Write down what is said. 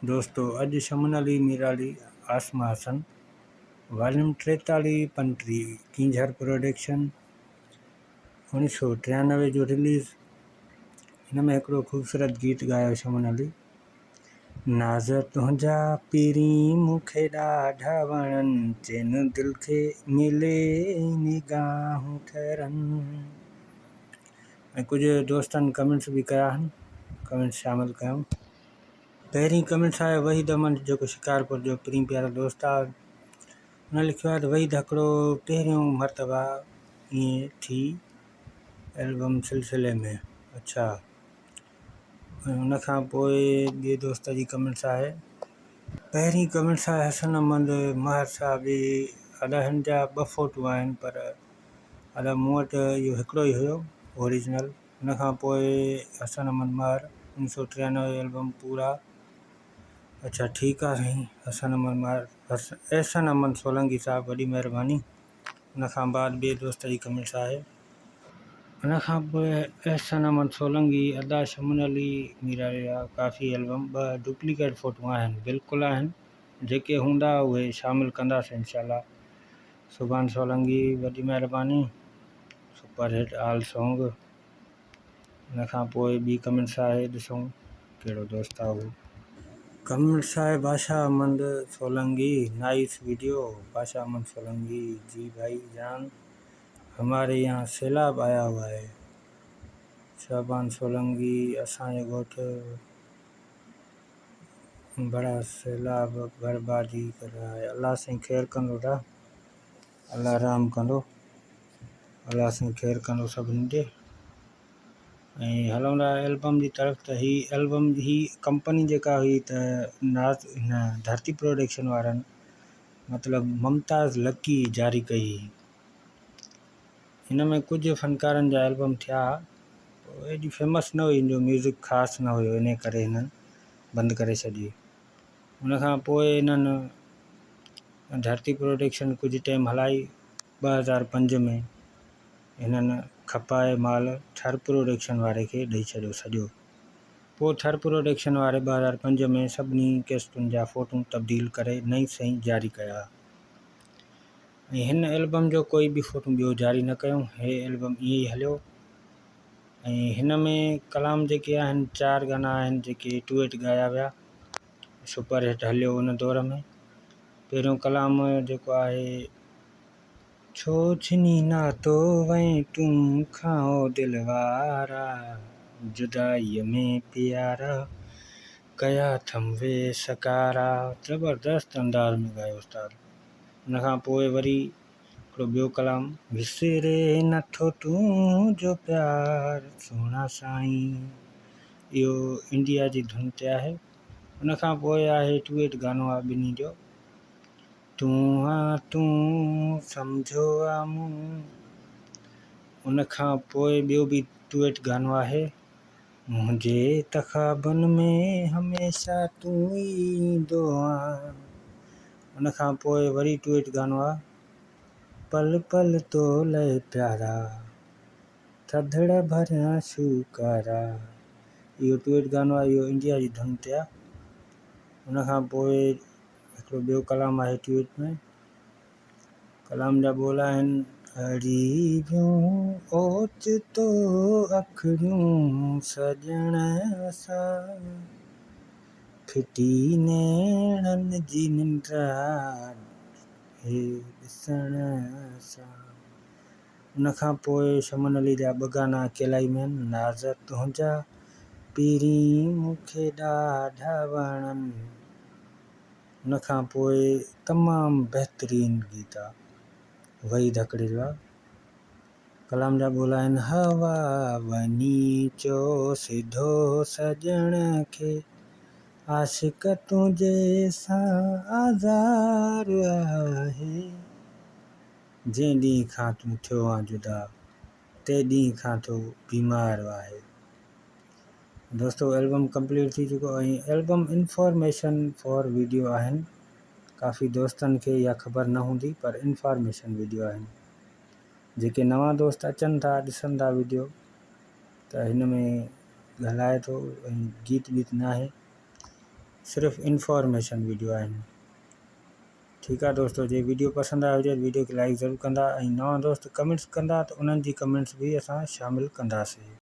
دوستو اڄ شمن علي ميرالي عاصمه حسن واليوم 43 35 ڪينجهر پروڊڪشن 1993 جو رليز هن ۾ هڪڙو خوبصورت گيت ڳايو شمن علي ناز تنهنجا پرين مون کي ڏاڍا وڻن چين دل کي ملي نگاهون ٺرن ۽ ڪجهه دوستن ڪمينٽس به ڪيا آهن ڪمينٽس شامل ڪيم. پهرين ڪمينٽس آهي وحيد احمد جيڪو شڪارپور جو پرين پيارو دوست آهي ان لکيو آهي ته وحيد هڪڙو پهريون مرتبه ائين ٿي البم سلسلي ۾ اڇا ۽ ان کان پوء ٻئي دوست جي ڪمينٽس آهي پهرين ڪمينٽس آهي حسن احمد مهر صاحب جي ادا هن جا ٻه فوٽو آهن پر ادا مون وٽ اهو هڪڙو ئي هيو اوريجنل ان کان پوء حسن احمد مهر 1993 البم پورا اڇا ٺيڪ آ سائين حسن احمد مهر احسن احمد سولنگي صاحب وڏي مهرباني ان کان بعد ٻئي دوست جي ڪمينٽس آهي. ان کان پوء احسن احمد سولنگي ادا شمن علي ميرالي جا ڪافي البم ٻه ڊپليڪيٽ فوٽو آهن بلڪل آهن جيڪي هوندا اهي شامل ڪنداسين انشاء الله سبحان سولنگي وڏي مهرباني سپر هٽ آل سونگ ان کان پوء ٻي ڪمينٽس آهي ڏسون ڪهڙو دوست آهي اهو. ڪمينٽس آهي بادشاهه احمد سولنگي نائيس ويڊيو بادشاهه احمد سولنگي جي ڀائي جان هماري يهان سيلاب آيا هوا هي شعبان سولنگي اسان جو ڳوٺ بڙا سيلاب بربادي ڪر رها هي الله سائين خير ڪندو دا الله رحم ڪندو الله سائين خير ڪندو سڀني تي ۽ هلون ٿا البم جي طرف ته هي البم هي ڪمپني جيڪا هئي ته ناز هن ڌرتي پروڊڪشن وارن مطلب ممتاز لڪي جاري ڪئي هئي هن ۾ ڪجهه فنڪارن جا البم ٿيا ايڏي فيمس نه هئي ان جو ميوزڪ خاص نه هيو ان ڪري هنن بند ڪري ڇڏي ان کان پوء انهن ڌرتي پروڊڪشن ڪجهه ٽائيم هلائي 2005 ۾ هنن کپائي مال ٿر پروڊڪشن واري کي ڏئي ڇڏيو سڄو. پوء ٿر پروڊڪشن واري 2005 ۾ سڀني ڪيسٽن جا فوٽو تبديل ڪري نئين سئين جاري ڪيا ۽ هن البم جو ڪوئي به فوٽو ٻيو جاري نه ڪيو. هي البم ائين ئي هليو ۽ هن ۾ ڪلام جيڪي آهن چار گانا آهن جيڪي ٽوئيٽ ڳايا ويا. سپر هٽ هليو ان دور ۾ پهريون ڪلام جيڪو آهي. ڇو ڇني ناتو وئين تون کان او دل وارا جدائيء ۾ پيارا ڪيا ٿم ويس ڪارا زبردست انداز ۾ ڳايو استاد ان کان پوء وري هڪڙو ٻيو ڪلام. وسري نٿو تنهنجو پيار سهڻا سائين اهو انڊيا جي ڌن تي آهي. ان کان پوء آهي ٽوئيٽ گانو آ ٻنهي جو تون آ تون سمجهو آ مون ان کان پوء ٻيو به ٽوئيٽ گانو آهي منهنجي ته خوابن ۾ هميشه تون ئي ايندو آن ان کان پوء وري ٽوئيٽ گانو آ پل پل تو لئه پيارا ٿڌڙ ڀريان شوڪارا اهو ٽوئيٽ گانو آهي اهو انڊيا جي ڌن تي آهي ان کان پوء هڪڙو ٻيو ڪلام آهي ٽوئيٽ ۾ ڪلام جا ٻول آهن اڙي ويون اوچتو اکڙيون سڄڻ سان ڦٽي نيڻن جي ننڊ هي ڏسڻ سان ان کان پوء شمن علي جا ٻه گانا اڪيلائي ۾ آهن، ناز تنهنجا پرين مون کي ڏاڍا وڻن. ان کان پوء تمام بهترين گيت آ وحيد هڪڙي جو آ. ڪلام جا ٻول آهن، هوا وڃي چئو سڌو سڄڻ کي، عاشق تنهنجي سان آزار آهي. جنهن ڏينهن کان تون ٿيو آن جدا، تنهن ڏينهن کان ٿو بيمار آهي. دوستو البم ڪمپليٽ ٿي چڪو ۽ البم انفارميشن فار ويڊيو آهن ڪافي دوستن کي اها خبر نه هوندي پر انفارميشن ويڊيو آهن جيڪي نوان دوست اچن ٿا ڏسن ٿا ويڊيو ته هن ۾ ڳالهائي ٿو ۽ گيت ويت ناهي. صرف انفارميشن ويڊيو آهن. ٺيڪ آ دوستو جي ويڊيو پسند آيو هجي ته ويڊيو کي لائيڪ ضرور ڪندا ۽ نوان دوست ڪمينٽس ڪندا ته انهن جي ڪمينٽس به اسان شامل ڪنداسي.